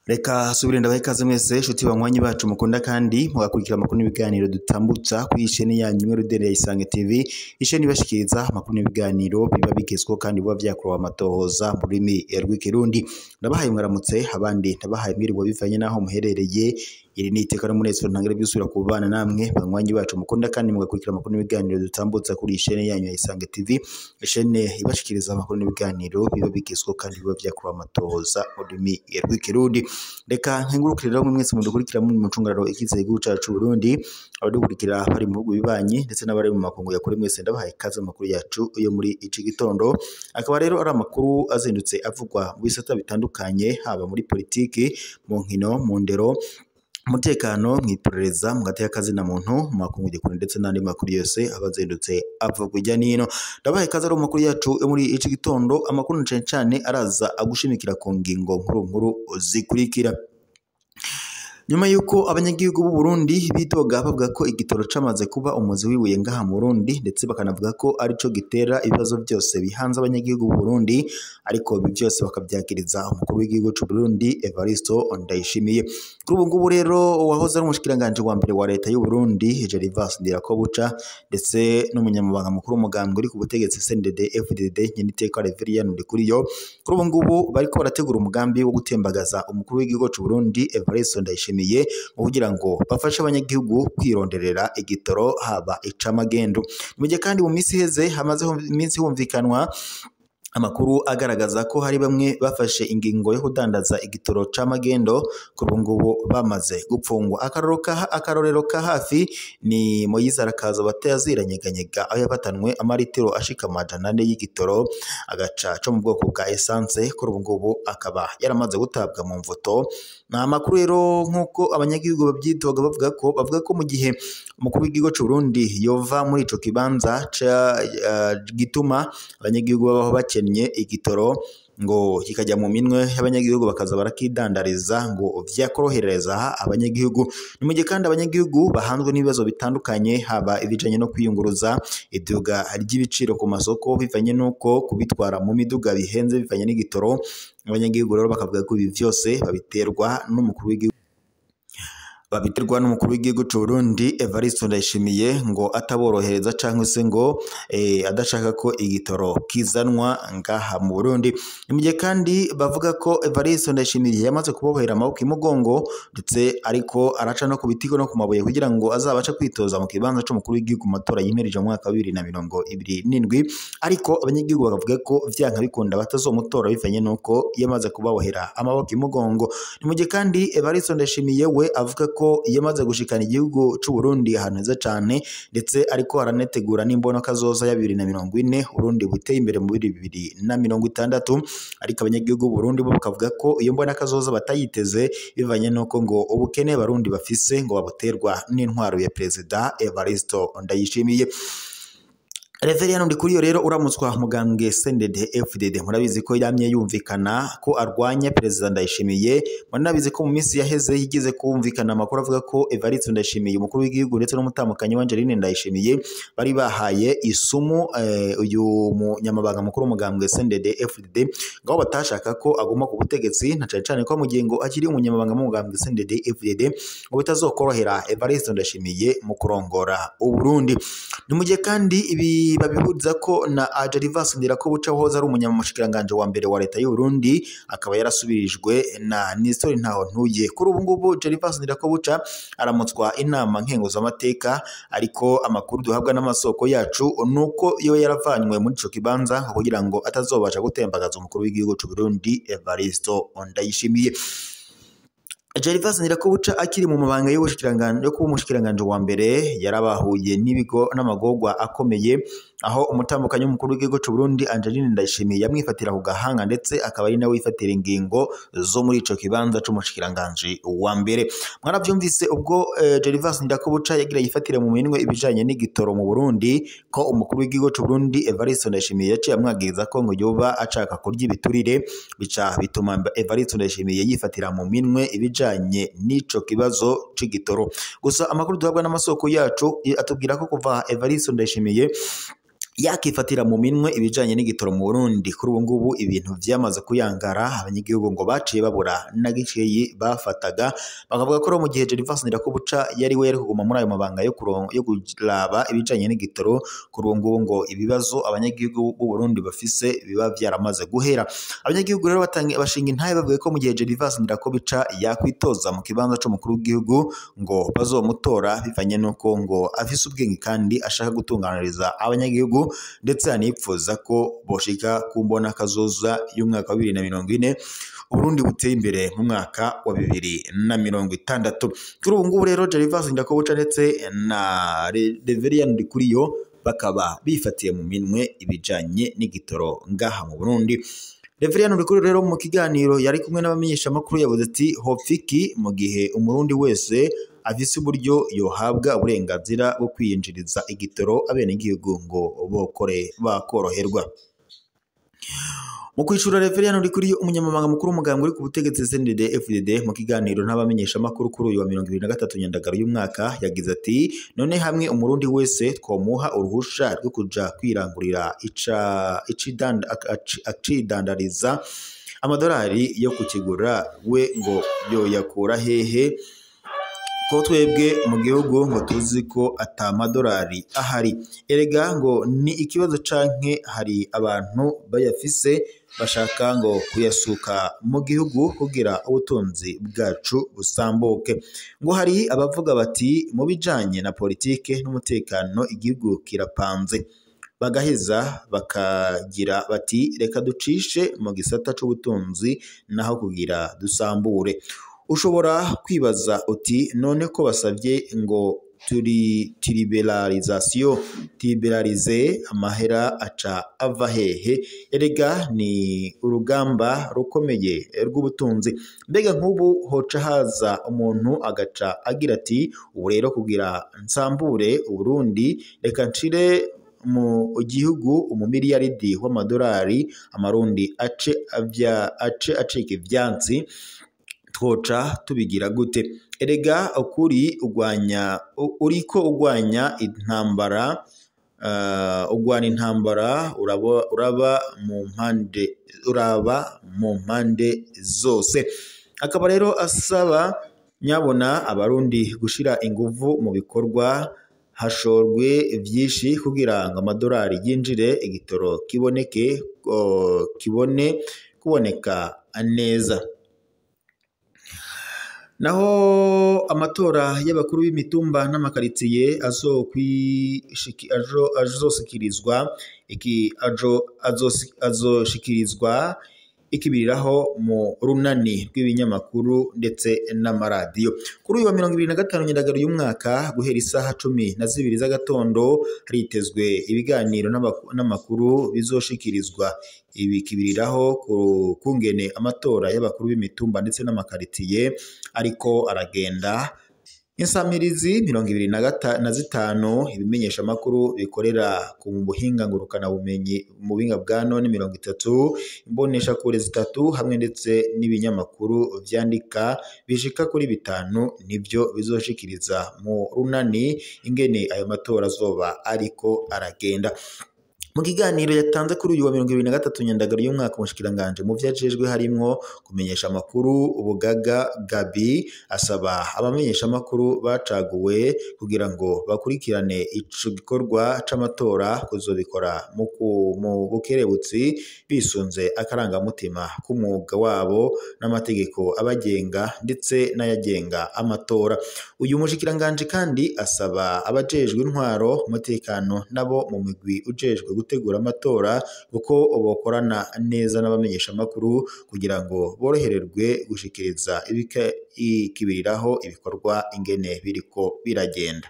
Reka subire ndabahe ikaze mwese nshuti banywanyi bacu mukunda kandi mugakurikira amakuru n'ibiganiro dutambutsa kuri isheni yanyu imwe rudere ya Isange TV, isheni ibashikiriza amakuru n'ibiganiro biba bigezweho kandi biba vyakorewe amatohoza mu rurimi rw'ikirundi. Ndabahaye mwaramutse, abandi ndabahaye mwiriwe bivanye n'aho muherereye. Iri ni iteka n'umunezero ntangere by'usubira kubana namwe banywanyi bacu mukunda kandi mugakurikira amakuru n'ibiganiro dutambutsa kuri isheni yanyu ya Isange TV, isheni ibashikiriza amakuru n'ibiganiro biba bigezweho kandi biba vyakorewe amatohoza mu rurimi rw'ikirundi. Reka nkengurukire rero mwese mudukurikira muri mucungararo ikize igihugu cacu Burundi, abadukurikira bari mu bihugu bibanyi ndetse n'abari mu makungu ya kure, mwese ndabahaye ikaze amakuru yacu yo muri iki gitondo. Akaba rero ari amakuru azindutse avugwa mu bisata bitandukanye, haba muri politiki, mu nkino, mu ndero, umutekano, mw'iperereza, mu gateka kazina muntu, mu makungu ya kure ndetse n'andi makuru yose aba azindutse avugwa hirya n'ino. Ndabahaye ikaze rero mu makuru yacu yo muri iki gitondo. Amakuru cane cane araza agushimikira ku ngingo nkuru nkuru zikurikira. Nyuma yuko abanyagihugu b'u Burundi bidoga bavuga ko igitoro camaze kuba umuzi w'ibuye ngaha mu Burundi, ndetse bakanavuga ko arico gitera ibibazo byose bihanze abanyagihugu b'u Burundi, ariko ibi byose bakavyakiriza umukuru w'igihugu c'u Burundi Evaristo Ndayishimiye. Kuri ubu ngubu rero uwahoze ari umushikiranganji wa mbere wa leta y'u Burundi Gervas Ndirakobuca ndetse n'umunyamabanga mukuru w'umugambwe uri ku butegetsi CNDD FDD Nyeniteka Reverien Ndikuriyo, kuri ubu ngubu bariko barategura umugambi wo gutembagaza umukuru w'igihugu c'u Burundi Evaristo Ndayishimiye kugira ngo bafashe abanyagihugu kwironderera igitoro haba icamagendo. Mu gihe kandi mu minsi iheze hamaze iminsi humvikanwa amakuru agaragaza ko hari bamwe bafashe ingingo yo kudandaza igitoro c'amagendo, kuri ubu ngubu bamaze gupfungwa. Akarorero ka hafi ni Moyize Arakaza bataziranyeganyega, aho yafatanwe amaritiro ashika 400 y'igitoro agaca co mu bwoko bwa essence, kuri ubu ngubu akaba yaramaze gutabwa mu mvuto. Ni amakuru rero nk'uko abanyagihugu bavyitoga bavuga ko mu gihe umukuru w'igihugu c'u Burundi yova muri ico kibanza gituma abanyagihugu babaho bakennye igitoro, ngo kikajya mu minwe y'abanyagihugu bakaza barakidandariza, ngo vyakorohereza abanyagihugu. Ni mu gihe kandi abanyagihugu bahanzwe n'ibibazo bitandukanye, haba ibijanye no kwiyunguruza, iduga ry'ibiciro ku masoko bivanye n'uko kubitwara mu miduga bihenze bivanye n'igitoro. Abanyagihugu rero bakavuga ko ibi vyose babiterwa n'umukuru w'igihugu c'u Burundi Evaristo Ndayishimiye, ngo ataborohereza canke se ngo adashaka ko igitoro kizanwa ngaha mu Burundi. Ni mu gihe kandi bavuga ko Evaristo Ndayishimiye yamaze kubohera amaboko imugongo, ndetse ariko araca no ku bitigo no ku mabuye kugira ngo azabashe kwitoza mu kibanza c'umukuru w'igihugu mu matora yimirije mu mwaka wa 2027, ariko abanyagihugu bakavuga ko vyanka bikunda batazomutora bivanye n'uko yamaze kubabohera amaboko imugongo. Ni mu gihe kandi Evaristo Ndayishimiye we avuga ko yamaze gushikana igihugu c'u Burundi ahantu heza cane, ndetse ariko aranetegura n'imbono kazoza ya 2040 Burundi buteye imbere mu 2060, ariko abanyagihugu b'u Burundi bo bakavuga ko iyo mbona kazoza batayiteze bivanye n'uko ngo ubukene Barundi bafise ngo babuterwa n'intwaro ya Perezida Evaristo Ndayishimiye. Reverien Ndikuriyo rero uramutswa mugambwe CNDD FDD, murabizi ko yamye yumvikana ko arwanya Perezida Ndayishimiye. Murabizi ko mu minsi yaheze yigeze kumvikana amakuru avuga ko Evaristo Ndayishimiye umukuru w'igihugu ndetse n'umutamukanyi wa Angeline Ndayishimiye bari bahaye isumu uyu munyamabanga mukuru w'umugambwe CNDD FDD, ngaho batashaka ko aguma ku butegetsi, na cane cane ko mu gihe ngo akiri umunyamabanga w'umugambwe CNDD FDD ngo bitazokorohera Evaristo Ndayishimiye mu kurongora Uburundi. Ni mu gihe kandi ibi babihuza ko na Gervas Ndirakobuca wahoze ari umunyamushikiranganje wa mbere wa leta y'u Burundi, akaba yarasubirijwe na Nestor Ntahontuye. Kuri ubu ngubu Gervas Ndirakobuca aramutswa inama nkenguzamateka, ariko amakuru duhabwa n'amasoko yacu nuko yo yaravanywe muri ico kibanza kugira ngo atazobasha gutembagaza umukuru w'igihugu c'u Burundi Evaristo Ndayishimiye. Gervas Ndirakobuca akiri mu mabanga y'ubushikiranganje yo kuba umushikiranganje wa mbere yarabahuye n'ibigo n'amagorwa akomeye, aho umutambukanyi w'umukuru w'igihugu c'u Burundi Angeline Ndayishimiye yamwifatira ku gahanga, ndetse akaba ari nawe wifatira ingingo zo muri ico kibanza c'umushikiranganje wa mbere. Mwaravyumvise ubwo Gervas Ndirakobuca yagira yifatire mu minwe ibijanye n'igitoro mu Burundi, ko umukuru w'igihugu c'u Burundi Evariste Ndayishimiye yaciye amwagiriza ko ngo yoba ashaka kurya ibiturire, bica bituma Evariste Ndayishimiye yifatira mu minwe ibijanye ibijanye n'ico kibazo c'igitoro. Gusa amakuru duhabwa n'amasoko yacu atubwira ko kuva Evariste Ndayishimiye yakifatira mu minwe ibijanye n'igitoro mu Burundi, kuri ubu ngubu ibintu vyamaze kuyangara. Abanyagihugu ngo baciye babura na giceyi bafataga, bakavuga ko mu gihe Gervais Ndirakobuca yari we yari kuguma muri ayo mabanga yo kuraba ibijanye n'igitoro, kuri ubu ngubu ngo ibibazo abanyagihugu b'u Burundi bafise biba vyaramaze guhera. Abanyagihugu rero bashinga intahe bavuga ko mu gihe Gervais Ndirakobuca yakwitoza mu kibanza c'umukuru w'igihugu ngo bazomutora bivanye nuko ngo afise ubwenge kandi ashaka gutunganiriza abanyagihugu, ndetse anipfuza ko boshika kumbona kazoza y'umwaka wa 2040 Uburundi buteye imbere mu mwaka wa 2060. Kuri ubu ngubu rero Gervais Ndirakobuca ndetse na Reverien Ndikuriyo bakaba bifatiye mu minwe ibijanye n'igitoro ngaha mu Burundi. Reverien Ndikuriyo rero mu kiganiro yari kumwe n'abamenyesha makuru yavuze ati hopfiki mu gihe umurundi wese afise uburyo yohabwa uburenganzira bwo kwiyinjiriza igitoro abenegihugu ngo bokore bakoroherwa. Mu kwishura Reverien Ndikuriyo, umunyamabanga mukuru w'umugambwe uri ku butegetsi CNDD FDD, mu kiganiro n'abamenyesha makuru kuri uyu wa 2023 Nyandagaro y'umwaka yagize ati none hamwe umurundi wese twomuha uruhusha rwo kuja kwirangurira acidandariza amadolari yo kukigura we ngo yoyakura hehe, ko twebwe mu gihugu ngo tuzi ko atamadolari ahari. Erega ngo ni ikibazo canke hari abantu bayafise bashaka ngo kuyasuka mu gihugu kugira ubutunzi bwacu busambuke. Ngo hari abavuga bati mu bijanye na politike n'umutekano igihugu kirapanze, bagaheza bakagira bati reka ducishe mu gisata c'ubutunzi naho kugira dusambure. Ushobora kwibaza uti none ko basavye ngo turi liberalisation liberalize amahera aca ava hehe? Erega ni urugamba rukomeye rw'ubutunzi. Mbega nk'ubu hoca haza umuntu agaca agira ati ubu rero kugira nsambure Uburundi reka nshire mu gihugu umumiliyaridi w'amadolari amarundi ace acika ivyansi, twoca tubigira gute? Erega ukuri ugwanya uriko ugwanya intambara, ugwana intambara uraba mu mpande zose. Akaba rero asaba nyabona abarundi gushira inguvu mu bikorwa hashorwe vyinshi kugira ngo amadolari yinjire igitoro kiboneke, kibone kuboneka neza. Naho amatora y'abakuru b'imitumba n'amakaritsiye azoshikirizwa ikibiriraho mu runani rw'ibinyamakuru ndetse n'amaradiyo. Kuri uyu wa 2025 Nyandagaro y'umwaka guhera isaha 12 z'agatondo haritezwe ibiganiro n'amakuru bizoshikirizwa ibikibiriraho kungene amatora y'abakuru b'imitumba ndetse n'amakaritsiye ariko aragenda. Insamirizi 25 ibimenyesha makuru bikorera ku buhinga ngurukana bumenyi mu buhinga bwa none 30, imbonesha kure 3 hamwe ndetse n'ibinyamakuru vyandika bishika kuri 5 nivyo bizoshikiriza mu runani ingene ayo matora azoba ariko aragenda. Mu kiganiro yatanze kuri uyu wa 2023 Nyandagaro y'umwaka, umushikiranganje mu vyajejwe harimwo kumenyesha amakuru Ubugaga Gabi asaba abamenyesha amakuru bacaguwe kugira ngo bakurikirane ico gikorwa c'amatora kuzobikora mu bukerebutsi bisunze akarangamutima k'umwuga wabo n'amategeko abagenga ndetse n'ayagenga amatora. Uyu mushikiranganje kandi asaba abajejwe intwaro, umutekano nabo mu migwi ujejwe gutegura amatora kuko bokorana neza n'abamenyesha amakuru kugira ngo borohererwe gushikiriza ikibiriraho ibikorwa ingene biriko biragenda.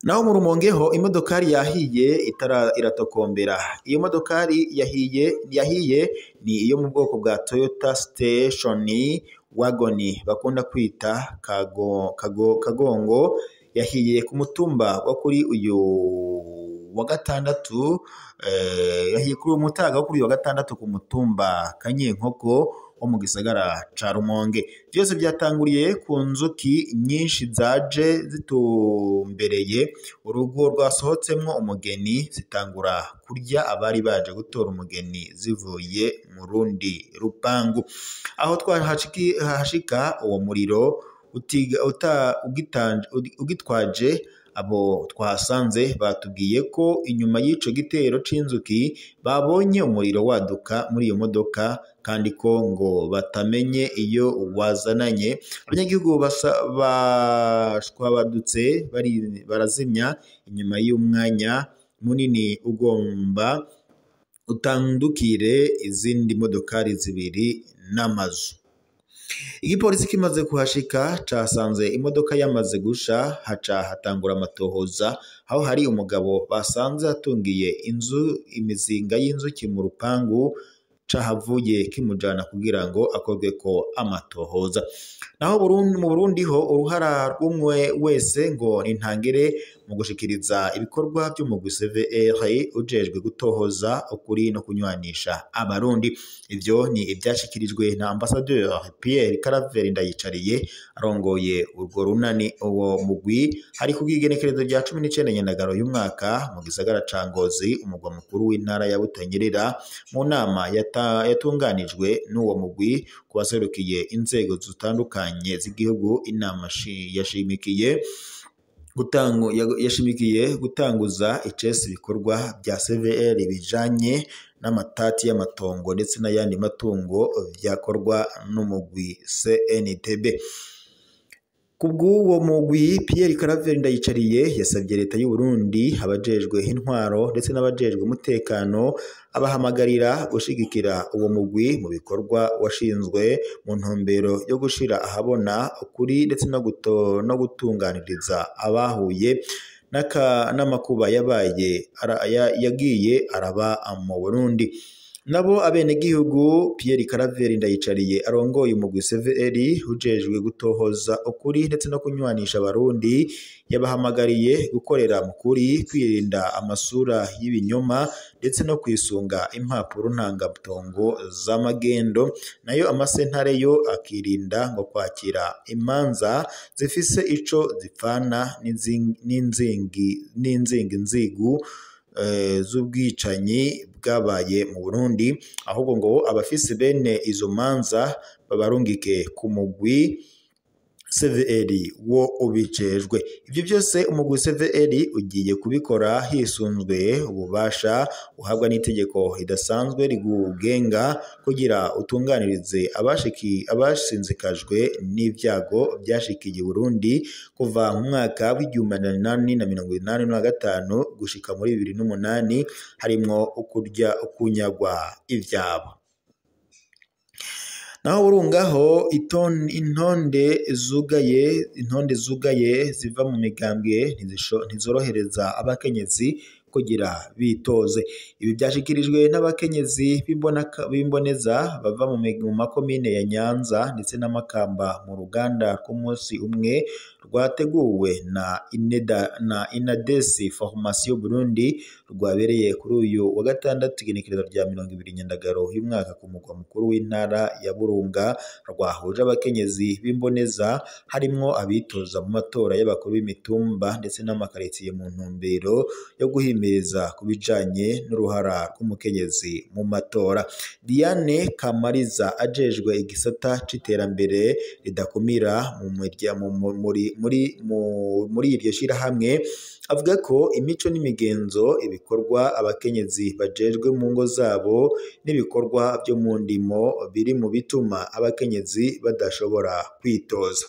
Naho mu Rumongeho imodokari yahiye iratokombera. Iyo modokari yahiye ni iyo mu bwoko bwa Toyota Station Wagon bakunda kwita Kagongo, yahiye ku mutumba wa kuri uyu wa gatandatu, yahiye kuri uyu mutaga wo kuri uyu wa gatandatu ku mutumba Kanyenkoko wo mu gisagara ca Rumonge. Vyose byatanguriye ku nzuki nyinshi zaje zitumbereye urugo rwasohotsemwo umugeni, zitangura kurya abari baje gutora umugeni zivuye mu rundi rupangu. Aho twahashika uwo muriro ugitwaje abo twahasanze batubwiye ko inyuma y'ico gitero c'inzuki babonye umuriro waduka muri iyo modoka, kandi ko ngo batamenye iyo wazananye. Abanyagihugu bashwabadutse barazimya inyuma y'umwanya munini ugomba utandukire izindi modokari zibiri n'amazu. Igipolisi kimaze kuhashika casanze imodoka yamaze gusha, haca hatangura amatohoza aho hari umugabo basanze atungiye inzu imizinga y'inzuki mu rupangu, cahavuye kimujana kugira ngo akorweko amatohoza. Naho mu Burundi ho uruhara rw'umwe wese ngo nintangere mu gushikiriza ibikorwa by'umugwi CVR ujejwe gutohoza ukuri no kunywanisha abarundi. Ivyo ni ivyashikirijwe na Ambassadeur Pierre Claver Ndayicariye arongoye urwo runani uwo mugwi, hari ku bw'igenekerezo rya 19 Nyandagaro y'umwaka mu gisagara ca Ngozi, umugwa mukuru w'intara ya Butanyerera, mu nama yatunganijwe n'uwo mugwi ku baserukiye inzego zitandukanye z'igihugu. Inama yashimikiye gutanguza icese ibikorwa bya CVR bijanye n'amatati y'amatongo ndetse n'ayandi matungo vyakorwa n'umugwi CNTB. Kubw'uwo mugwi, Pierre Claver Ndayicariye yasabye leta y'u Burundi, abajejwe intwaro ndetse n'abajejwe umutekano, abahamagarira gushigikira uwo mugwi mu bikorwa washinzwe mu ntumbero yo gushira ahabona ukuri ndetse no gutunganiriza abahuye n'amakuba yabaye yagiye araba mu Burundi. Nabo abenegihugu, Pierre Claver Ndayicariye arongoye umugwi CVR ujejwe gutohoza ukuri ndetse no kunywanisha abarundi, yabahamagariye gukorera mu kuri, kwirinda amasura y'ibinyoma ndetse no kwisunga impapuro ntangatongo z'amagendo, nayo amasentare yo akirinda ngo kwakira imanza zifise ico zipfana n'inzingi z'ubwicanyi bwabaye mu Burundi, ahubwo ngo abafise bene izo manza babarungike ku mugwi CVR wo ubijejwe. Ivyo byose umugwi CVR ugiye kubikora hisunzwe ububasha uhabwa n'itegeko ridasanzwe rigugenga kugira utunganirize abashinzikajwe n'ivyago byashikiye Burundi kuva mu mwaka w'1885 gushika muri 2008, harimwo ukurya ukunyagwa ivyabo. Naho burungaho intonde zugaye ziva mu migambwe ntizorohereza abakenyezi kugira bitoze. Ibi byashikirijwe n'abakenyezi b'imboneza bava mu makomine ya Nyanza ndetse n'Amakamba mu ruganda rw'umunsi umwe rwateguwe na Inadesi Formation Burundi, rwabereye kuri uyu wa gatandatu igenekerezo rya 20 Nyandagaro y'umwaka ku mugwa mukuru w'intara ya Burunga, rwahuje abakenyezi b'imboneza harimwo abitoza mu matora y'abakuru b'imitumba ndetse n'amakaritsiye mu ntumbero yo guhimiriza ku bijanye n'uruhara rw'umukenyezi mu matora. Diane Kamariza ajejwe igisata c'iterambere ridakumira muri iryo shirahamwe avuga ko imico n'imigenzo, ibikorwa abakenyezi bajejwe mu ngo zabo n'ibikorwa byo mu ndimo biri mu bituma abakenyezi badashobora kwitoza.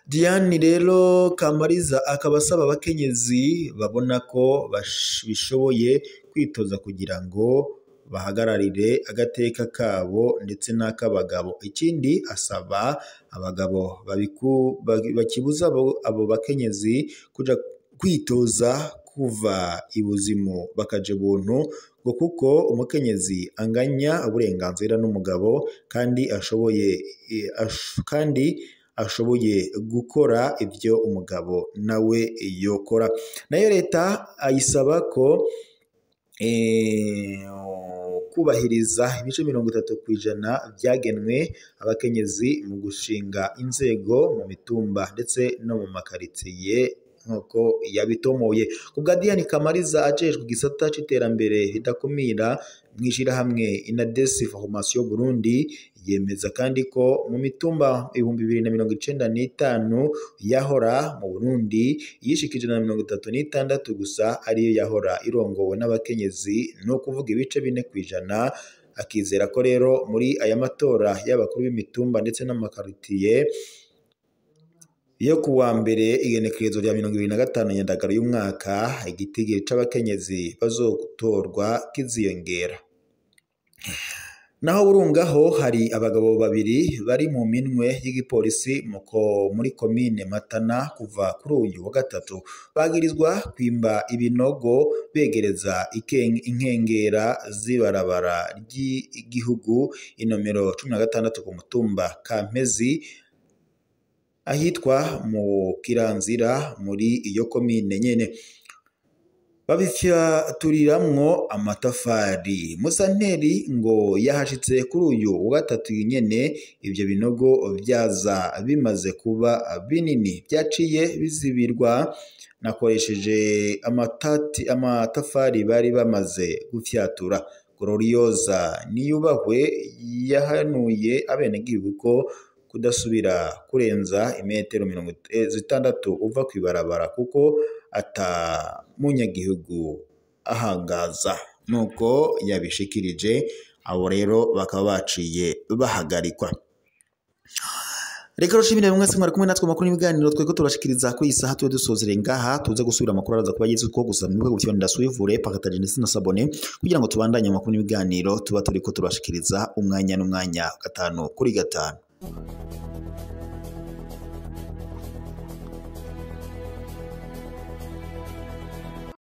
Diane rero Kamariza akaba asaba abakenyezi babona ko bishoboye kwitoza kugira ngo bahagararire agateka kabo ndetse n'ak'abagabo. Ikindi asaba abagabo bakibuza abo bakenyezi kuja kwitoza kuva ibuzimu bakaja ubuntu, ngo kuko umukenyezi anganya uburenganzira n'umugabo kandi ashoboye gukora ibyo umugabo nawe yokora. Nayo leta ayisaba ko kubahiriza ibice 30% vyagenwe abakenyezi mu gushinga inzego mu mitumba ndetse no mu makaritiye nkuko yabitomoye. Kubwa Diane Kamariza ajejwe igisata c'iterambere ridakumira mw'ishirahamwe Inadesi Formation Burundi, yemeza kandi ko mu mitumba 2095 yahora mu Burundi yishikije na 36 gusa ariyo yahora irongowe n'abakenyezi, no kuvuga ibice 4%. Akizera ko rero muri aya matora y'abakuru b'imitumba ndetse n'amakaritiye yo kuwa mbere igenekerezo rya 2025 Nyandagaro y'umwaka, igitigiri c'abakenyezi bazotorwa kiziyongera. Naho burungaho hari abagabo babiri bari mu minwe y'igipolisi muri komine Matana kuva kuri uyu wa gatatu, bagirizwa kwimba ibinogo begereza inkengera z'ibarabara ry'igihugu inomero 16 ku mutumba Kampezi ahitwa mu Kiranzira muri iyo komine nyene, babifyaturiramwo amatafari. Musanteri ngo yahashitse kuri uyu wa gatatu nyene, ivyo binogo vyaza bimaze kuba binini vyaciye bizibirwa nakoresheje amatafari bari bamaze gufyatura. Gloriosa Niyubahwe yahanuye abenegihugu ko kudasubira kurenza imetero 60 uva kw'ibarabara kuko ata munyagihugu ahangaza, nuko yabishikirije. Abo rero bakaba baciye bahagarikwa. Reka rushimire mwese mwari kumwe natwe makuru n'ibiganiro tweko turashikiriza kuri iyi saha. Tube dusozere ngaha, tuze gusubira amakuru araza kuba yizwe ko gusa mwibuke gufyonda suivre, partager ndetse na s'abonner kugira ngo tubandanye amakuru n'ibiganiro tuba turiko turashikiriza umwanya n'umwanya 5 kuri 5.